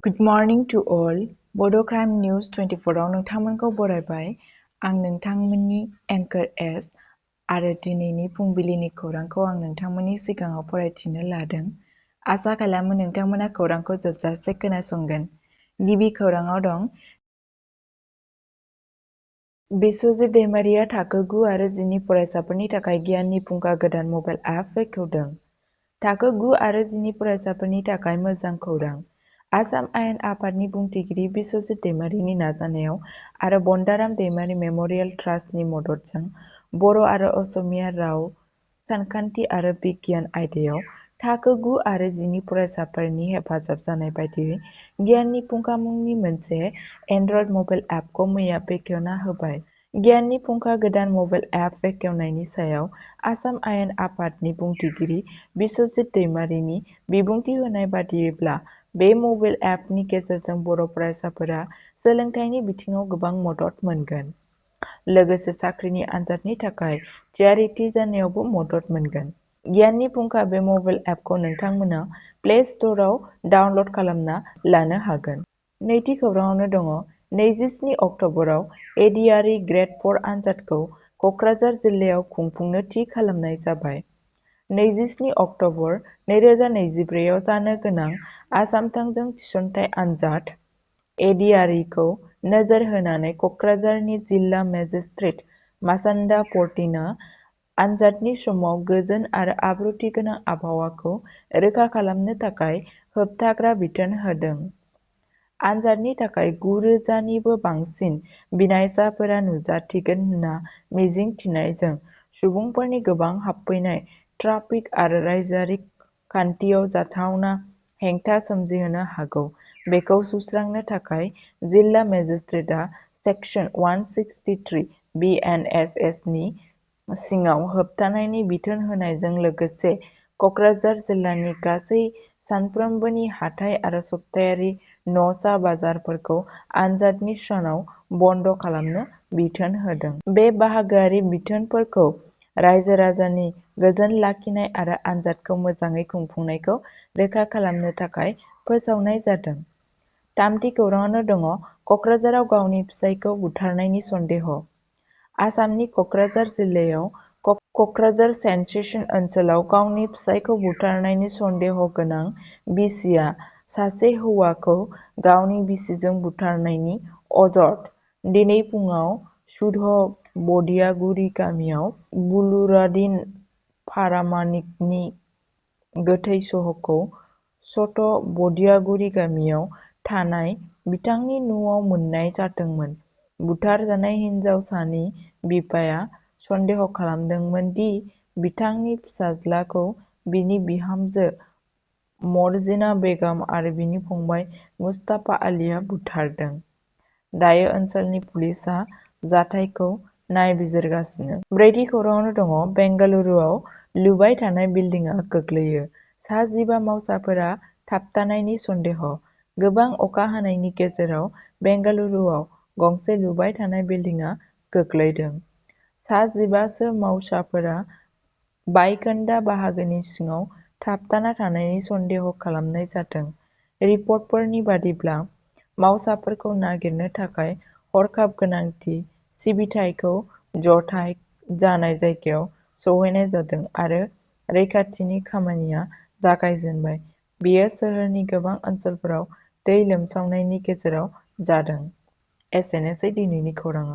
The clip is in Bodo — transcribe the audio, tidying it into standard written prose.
Good morning to all. Bodo Crime News 24 आव नोंथांमोनखौ बरायबाय। आं नोंथांमोननि एंकर एस आरो दिनैनि फुंबिलिनि खौरांखौ आं नोंथांमोननि सिगाङाव फरायथिनो लादों। आसा खालामो नोंथांमोना खौरांखौ जोबजासे खोनासंगोन। गिबि खौराङाव दं बिश्वजित दैमारिया थाखो 9 आरो 10 नि फरायसाफोरनि थाखाय गियाननि फुंखा गोदान मबाइल एप बेखेवदों। थाखो 9 आरो 10 नि फरायसाफोरनि थाखाय मोजां खौरां। आसाम आयेन आफादनि बुंथिगिरि बिश्वजित दैमारिनि नाजानायाव आरो बन्दाराम दैमारि मेम'रियेल ट्रास्टनि मददजों बर' आरो असमिया राव, सानखान्थि आरो बिगियान आयदायाव थाखो 9 आरो 10 नि फरायसाफोरनि हेफाजाब जानाय बायदियै गियाननि फुंखा मुंनि मोनसे एन्ड्रइड मबाइल एपखौ मैया बेखेवना होबाय। गियाननि फुंखा गोदान मबाइल एप बेखेवनायनि सायाव आसाम आयेन आफादनि बुंथिगिरि बिश्वजित दैमारिनि बिबुंथि होनाय बादियैब्ला बे मबाइल एपनि गेजेरजों बर' फरायसाफोरा सोलोंथाइनि बिथिङाव गोबां मदद मोनगोन। लोगोसे साख्रिनि आनजादनि थाखाय थियारिथि जानायावबो मदद मोनगोन। गियाननि फुंखा बे मबाइल एपखौ नोंथांमोना प्ले स्ट'रआव डाउनल'ड खालामना लानो हागोन। नैथि खौराङावनो दङ 27 अक्ट'बराव एडिआरइ ग्रेड 4 आनजादखौ क'क्राझार जिल्लायाव खुंफुंनो थि खालामनाय जाबाय। 27 अक्ट'बर 2024 आव जानो गोनां आसाम थोंजों थिसनथाइ आनजाद एडिआरइखौ नोजोर होनानै क'क्राझारनि जिल्ला मेजिस्ट्रेट मासान्दा पर्टिनआ आनजादनि समाव गोजोन आरो आब्रुथि गोनां आबहावाखौ रोखा खालामनो थाखाय होबथाग्रा बिथोन होदों। आनजादनि थाखाय 9,000 निबो बांसिन बिनायसाफोरा नुजाथिगोन होनना मिजिं थिनायजों सुबुंफोरनि गोबां हाबफैनाय ट्राफिक आरो रायजोआरि खान्थियाव जाथावना हेंथा सोमजिहोनो हागौ। बेखौ सुस्रांनो थाखाय जिल्ला मेजिस्ट्रेटआ सेक्सन 163 BNSS नि सिङाव होबथानायनि बिथोन होनायजों लोगोसे क'क्राझार जिल्लानि गासै सानफ्रोमबोनि हाथाइ आरो सप्तायारि न'सा बाजारफोरखौ आनजादनि सानाव बन्द' खालामनो बिथोन होदों। बे बाहागोआरि बिथोनफोरखौ रायजो-राजानि गोजोन लाखिनाय आरो आनजादखौ मोजाङै खुंफुंनायखौ रोखा खालामनो थाखाय फोसावनाय जादों। थामथि खौराङावनो दङ क'क्राझाराव गावनि फिसायखौ बुथारनायनि सन्देह'। आसामनि क'क्राझार जिल्लायाव क'क्राझार सेन्ट्रेल ओनसोलाव गावनि फिसायखौ बुथारनायनि सन्देह' गोनां बिसिया सासे हौवाखौ गावनि बिसिजों बुथारनायनि अजद दिनै फुङाव सुध बदियागुरि गामियाव बुलुरादिन पारामानिकनि गोथै सह'खौ सत बदियागुरि गामियाव थानाय बिथांनि न'आव मोननाय जादोंमोन। बुथारजानाय हिनजावसानि बिफाया सन्देह' खालामदोंमोन दि बिथांनि फिसाज्लाखौ बिनि बिहामजो मर्जिना बेगम आरो बिनि फंबाय मुस्ताफा आलीआ बुथारदों। दायो ओनसोलनि पुलिसआ जाथायखौ नायबिजिरगासिनो। ब्रैथि खौराङावनो दङ बेंगालुरुआव लुबाय थानाय बिल्डिंआ गोग्लैयो। सा 15 मावसाफोरा थाबथानायनि सन्देह'। गोबां अखा हानायनि गेजेराव बेंगालुरुआव गंसे लुबाय थानाय बिल्डिंआ गोग्लैदों। सा 15 सो मावसाफोरा बायखोन्दा बाहागोनि सिङाव थाबथाना थानायनि सन्देह' खालामनाय जादों। रिपर्टफोरनि बादिब्ला मावसाफोरखौ नागिरनो थाखाय हरखाब गोनांथि सिबिथायखौ जथाय जानाय जायगायाव सौहैनाय जादों आरो रैखाथिनि खामानिया जागायजेनबाय। बेयो सोहोरनि गोबां ओनसोलफोराव दै लोमसावनायनि गेजेराव जादों। एसेनोसै दिनैनि खौराङा।